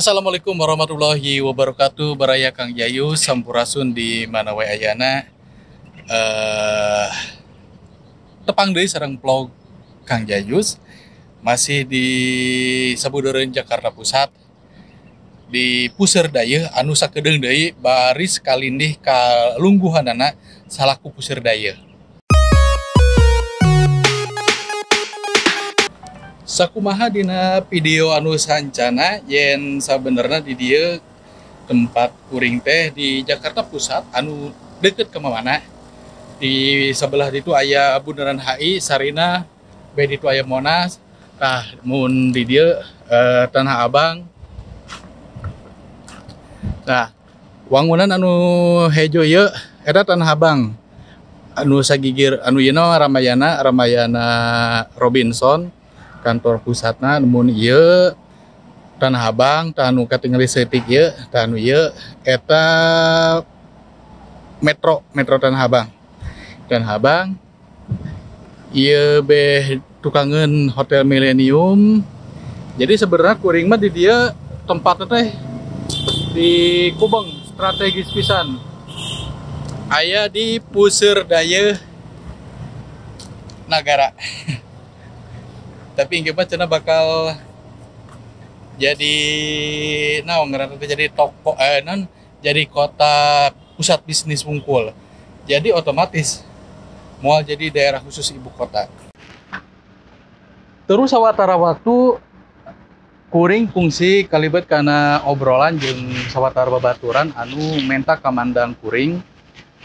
Assalamualaikum warahmatullahi wabarakatuh. Baraya Kang Jayus, sampurasun di mana wae ayana. Tepang deui sareng vlog Kang Jayus, masih di sabudeureun Jakarta Pusat, di Puseur Dayeuh anu sakedeung deui baris kalindih kalungguhanana salaku Puseur Dayeuh. Sakumaha dina video anu sancana yen sabenerna di dieu tempat kuring teh di Jakarta Pusat anu deket ke mana, di sebelah ditu aya Bundaran HI, Sarina, be ditu aya Monas. Tah mun di dieu Tanah Abang. Nah, wangunan anu hejo ieu eta Tanah Abang anu sagigir anu ieu Ramayana, Ramayana Robinson kantor pusatna. Mun ieu Tanah Abang, tah anu katingali seutik ieu, tah anu ieu eta Metro, Metro Tanah Abang. Tanah Abang ieu beh tukangeun Hotel Millennium. Jadi sebenarnya kuring mah di dieu tempatna teh di Kubeng, strategis pisan. Aya di Puseur Dayeuh Nagara. Tapi engke mah cenah bakal jadi naon ngaranna teh, jadi toko non jadi kota pusat bisnis wungkul. Jadi otomatis moal jadi daerah khusus ibu kota. Terus sawatara waktu kuring fungsi kalibet kana obrolan jeung sawatara babaturan anu menta kamandang kuring,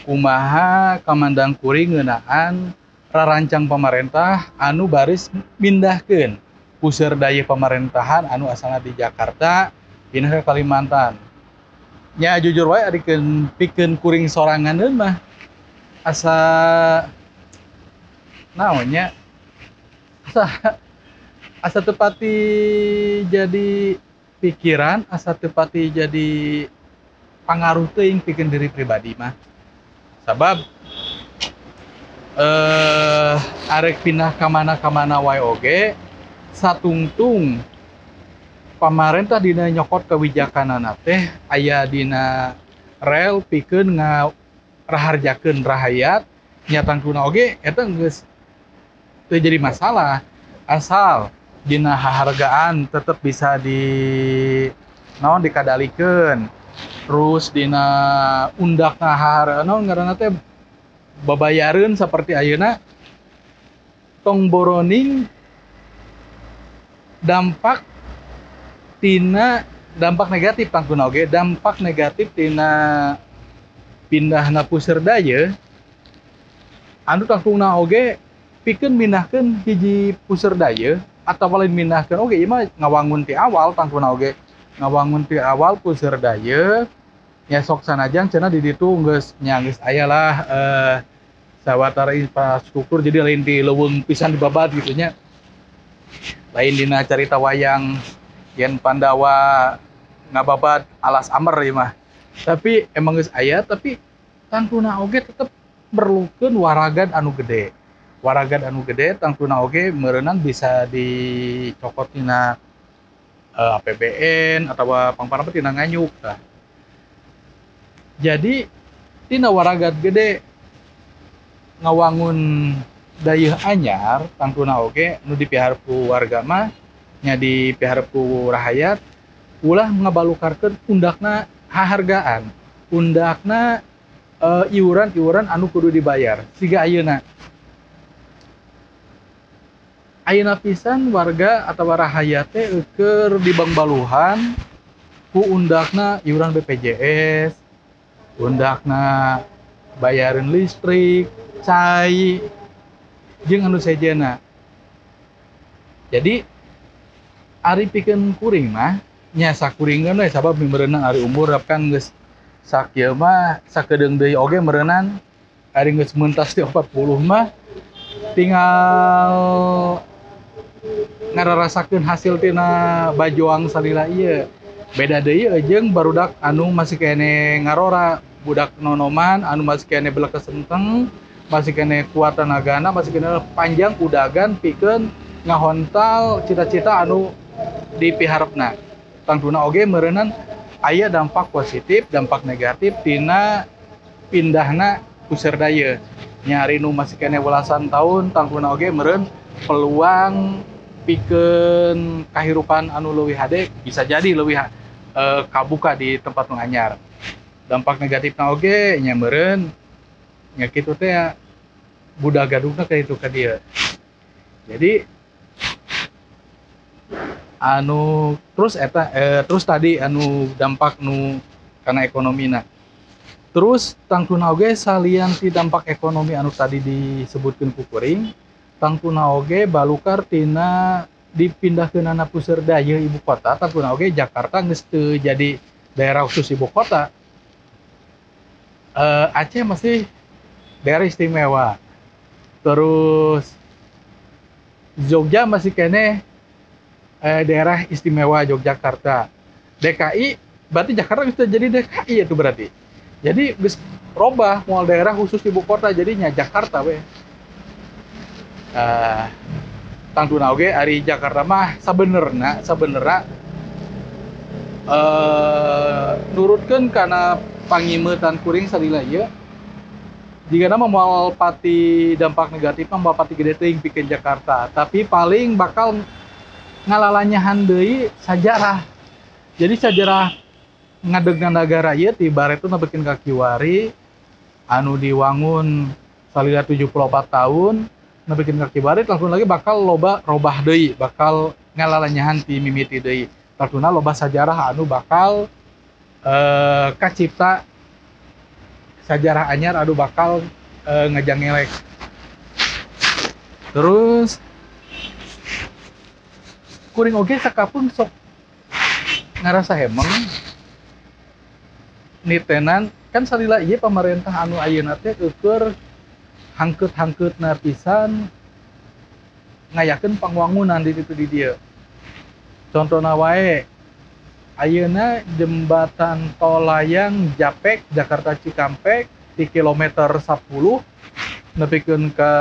kumaha kamandang kuring ngeunaan rarancang pamarentah anu baris mindahkeun puseur dayeuh pamarintahan anu asalna di Jakarta pindah ke Kalimantan. Nya jujur wae adikeun pikeun kuring soranganeun mah asa naonnya, asa tepati jadi pikiran, asa tepati jadi pangaruh teuing pikeun diri pribadi mah. Sabab arek pindah kamana-kamana wae oge satungtung pamarentah dina nyokot kebijakanana teh aya dina rel pikeun ngaraharjakeun rahayat nya tangtuna oge eta geus teu jadi masalah asal dina hahargaan tetep bisa di naon dikadalikeun, terus dina undakna hahar naon ngaranna teh babayareun seperti ayeuna, tong boroning dampak tina dampak negatif tangtuna oge, dampak negatif tina pindahna Puseur Dayeuh anu tangtuna oge pikeun mindahkeun hiji Puseur Dayeuh atau lain mindahkeun oge ieu mah ngawangun ti awal tangtuna oge ngawangun ti awal Puseur Dayeuh nya sok sanajan cenah di ditu geus nya geus aya lah sawatara infrastruktur, jadi lain di leuweung pisan dibabat gitu nya, lain dina carita wayang yen Pandawa ngababat alas amer ieu mah, tapi emang geus aya tapi tangtuna oge tetep merlukeun waragan anu gede, waragan anu gede tangtuna oge meureunan bisa dicokot tina APBN atawa pangparna tina nganyuk tah. Jadi tina waragat gede ngawangun dayeuh anyar tangtuna oge nu dipiharep ku warga mah nya dipiharep ku rahayat ulah ngabalukarkeun undakna hahargaan, undakna iuran-iuran anu kudu dibayar. Siga ayeuna. Ayeuna pisan warga atawa rahayat teh keur dibangbaluhan ku undakna iuran BPJS, undakna bayarin listrik, cai, jeung anu sejenna. Jadi ari pikeun kuring mah nya sakuringeun we sabab meureunang ari umur kan geus sakieu mah sakedeung deui oge meureunang ari geus mentas di 40 mah tinggal ngararasakeun hasil tina bajoang salila ieu. Beda deui jeung barudak anu masih kene ngarora, budak nonoman anu masih kene belek senteng, masih kene kuat tenagana, masih kene panjang udagan pikeun ngahontal cita-cita anu dipiharepna. Tangtuna oge meureunan aya dampak positif, dampak negatif tina pindahna puseur dayeuh. Nyari nu masih keneh belasan tahun tangtuna oge meureun peluang pikeun kahirupan anu leuwih hade bisa jadi leuwih kabuka di tempat nu anyar. Dampak negatifna oge nya meureun nya kitu teh ya, budak gadugna ka ditu ka dieu. Jadi anu terus eta terus tadi anu dampak nu kana ekonomina. Terus tangtuna oge salian ti dampak ekonomi anu tadi disebutkeun ku kuring, tangtuna oge balukar tina dipindahkeunana puseur dayeuh ibu kota, tangtuna oge Jakarta geus teu jadi daerah khusus ibu kota. Aceh masih daerah istimewa. Terus Jogja masih keneh daerah istimewa Yogyakarta. DKI berarti Jakarta bisa jadi DKI itu berarti. Jadi geus robah moal daerah khusus ibu kota jadinya Jakarta we. Tangtuna oge ari Jakarta mah sabenerna nurutkeun kana pangimetan kuring salila ieu jigana mah moal pati dampak negatif mah moal pati gede teuing pikeun Jakarta, tapi paling bakal ngalalanyahan deui sajarah. Jadi sajarah ngadegna nagara ieu ti bareto nepikeun ka kiwari anu diwangun salila 74 tahun nepikeun ka kiwari langsung lagi bakal loba robah deui, bakal ngalalanyahan ti mimiti deui. Tangtuna loba sajarah anu bakal kacipta sajarah anyar anu bakal ngajangelek. Terus kuring oge sakapun sok ngarasa hemeng nitenan kan salila ieu pamarentah anu ayeuna teh eueuh hangkeut-hangkeutna pisan ngayakeun pangwangunan di ditu di dieu. Contona wae ayeuna jembatan tol layang Japek Jakarta Cikampek di kilometer 10 nepikeun ka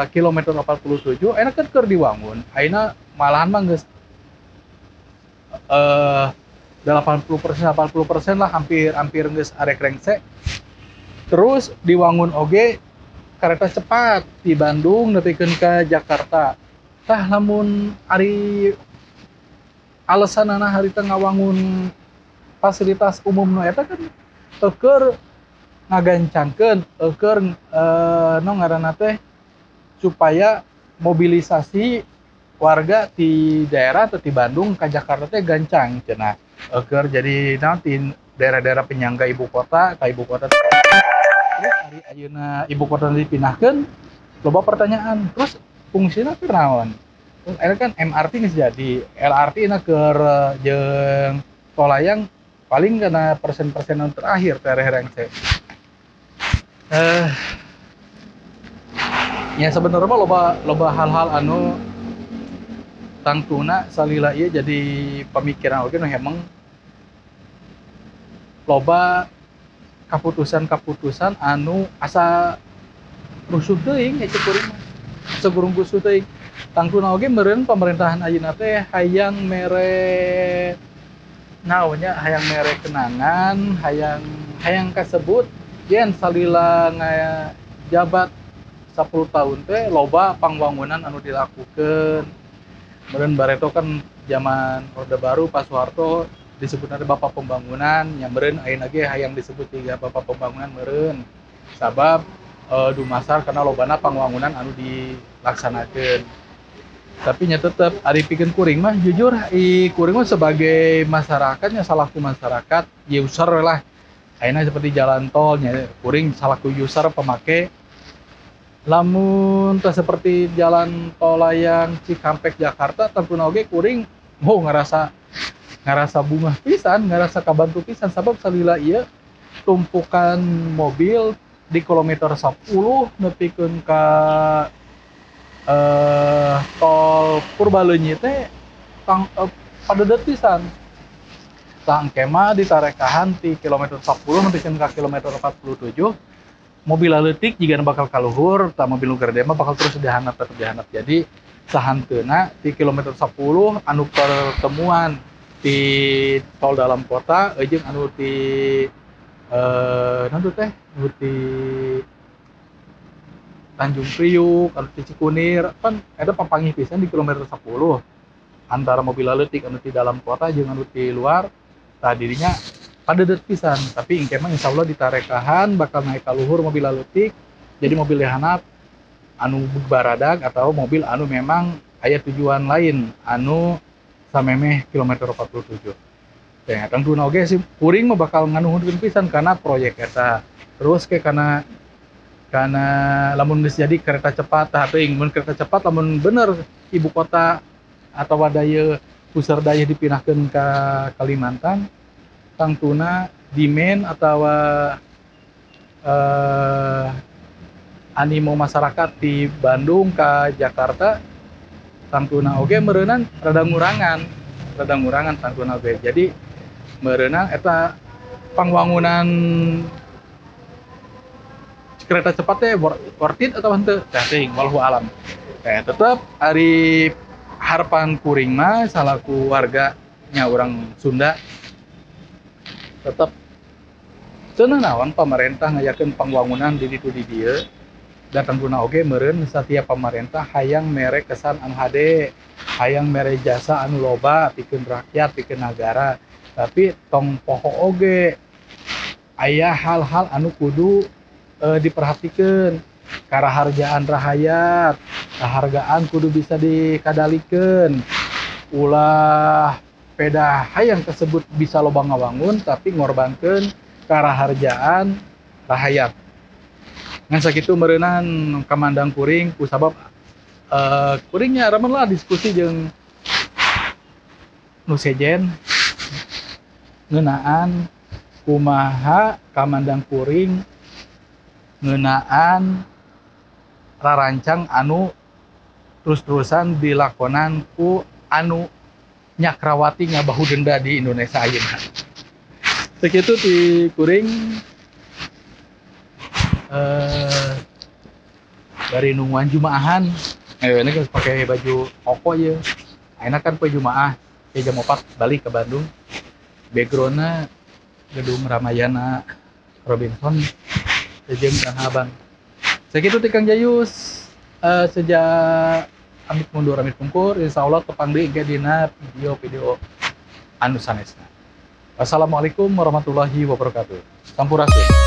kilometer 47 ayeuna kan keur diwangun. Ayeuna malahan mah geus 80% lah, hampir geus arek rengse. Terus diwangun oge kereta cepat di Bandung nepikeun ka Jakarta. Tah lamun ari alasanana harita ngawangun fasilitas umum nu eta kan eueuh ngagancangkeun eueuh nu ngaranna teh supaya mobilisasi warga di daerah atau di Bandung ke Jakarta teh gancang cenah. Eueuh jadi naon ti daerah-daerah penyangga ibu kota ka ibu kota. Terus ari ayeuna ibu kota dipindahkeun loba pertanyaan, terus fungsina keur naon? Terus akhirnya kan MRT geus jadi, LRT na keur jeung tol layang paling kana persen-persenan terakhir teh rengse. Ya sebenarnya mah loba hal-hal anu tangtuna salila ieu jadi pemikiran oge nu hemeng loba kaputusan-kaputusan anu asa rusuh teuing ya cek kuring mah. Asa gurung-gusuh teuing. Tangtuna oge meureun pemerintahan ayeuna teh hayang mere naonnya, hayang mere kenangan, hayang kasebut yen salila ngajabat 10 tahun teh loba pangwangunan anu dilakukeun. Meureun bareto kan zaman Orde Baru Pak Soeharto disebutna teh Bapak Pembangunan, nya meureun ayeuna ge hayang disebut juga Bapak Pembangunan meureun. Sabab dumasar karena lobana pangwangunan anu dilaksanakeun. Tapi nya tetep ari pikeun kuring mah jujur kuring mah sebagai masyarakatnya salaku masyarakat user lah. Ayeuna seperti jalan tol nya kuring salaku user pemake. Lamun teh seperti jalan tol layang Cikampek Jakarta tangtuna oge kuring oh ngarasa bungah pisan, ngarasa kabantu pisan sabab salila ieu tumpukan mobil di kilometer 10 nepikeun ka tol Purbaleunyi teh padedet pisan. Tah engke mah ditarekahan ti kilometer 10 nepikeun ka kilometer 47 mobil leutik jigana bakal kaluhur, tah mobil nu gede mah bakal terus dihandap, tetep dihandap. Jadi sahanteuna ti kilometer 10 anu pertemuan ti tol dalam kota jeung anu ti naon teh anu ti Tanjung Priuk, anu ti Cikunir kan eta papanggih pisan di kilometer 10 antara mobil leutik anu ti dalam kota jeung anu ti luar. Tah dirinya padedet pisan, tapi engke mah insyaallah ditarekahan bakal naik ka luhur mobil leutik, jadi mobil dihandap anu baradag atau mobil anu memang aya tujuan lain anu samemeh kilometer 47. Ya, tangtuna oge sih kuring mah bakal nganuhunkeun pisan karena proyek eta. Terus ke karena lamun geus jadi kereta cepat tah teuing mun kereta cepat lamun bener ibu kota atau daya pusar daya dipindahkeun ka Kalimantan, tangtuna demand atau animo masyarakat di Bandung ke Jakarta tangtuna oge meureunan rada ngurangan tangtuna oge. Jadi meureunan eta pangwangunan kereta cepat teh worth it atau henteu teh teuing wallahu alam. Tetep ari harapan kuring mah salaku warganya orang Sunda tetep teu nanaon pamarentah ngayakeun pangwangunan di ditu di dieu. Dan tangtuna oge meureun satiap pamarentah hayang mere kesan anu hade, hayang mere jasa anu loba pikeun rakyat, pikeun nagara. Tapi tong poho oge aya hal-hal anu kudu diperhatikeun. Karaharjaan rahayat, kahargaan kudu bisa dikadalikeun. Ulah peda hayang tersebut bisa loba ngawangun tapi ngorbankeun karaharjaan rahayat. Ngan sakitu meureunan kamandang kuring kusabab kuringnya remen lah diskusi jeung nu sejen ngeunaan kumaha kamandang kuring ngeunaan rarancang anu terus-terusan dilakonan ku anu nyakrawati ngabahu denda di Indonesia ayeuna. Sakitu ti kuring. Dari nungguan jumaahan, ini kan pakai baju koko ya. Enak kan poe jumaah, kayak jam 4 balik ke Bandung. Backgroundnya gedung Ramayana Robinson, jeung Tanah Abang. Sakitu ti Kang Jayus, sejak amit mundur amit pungkur, insyaallah tepang deui engke dina video-video anu sanesna. Wassalamualaikum warahmatullahi wabarakatuh. Sampurasun.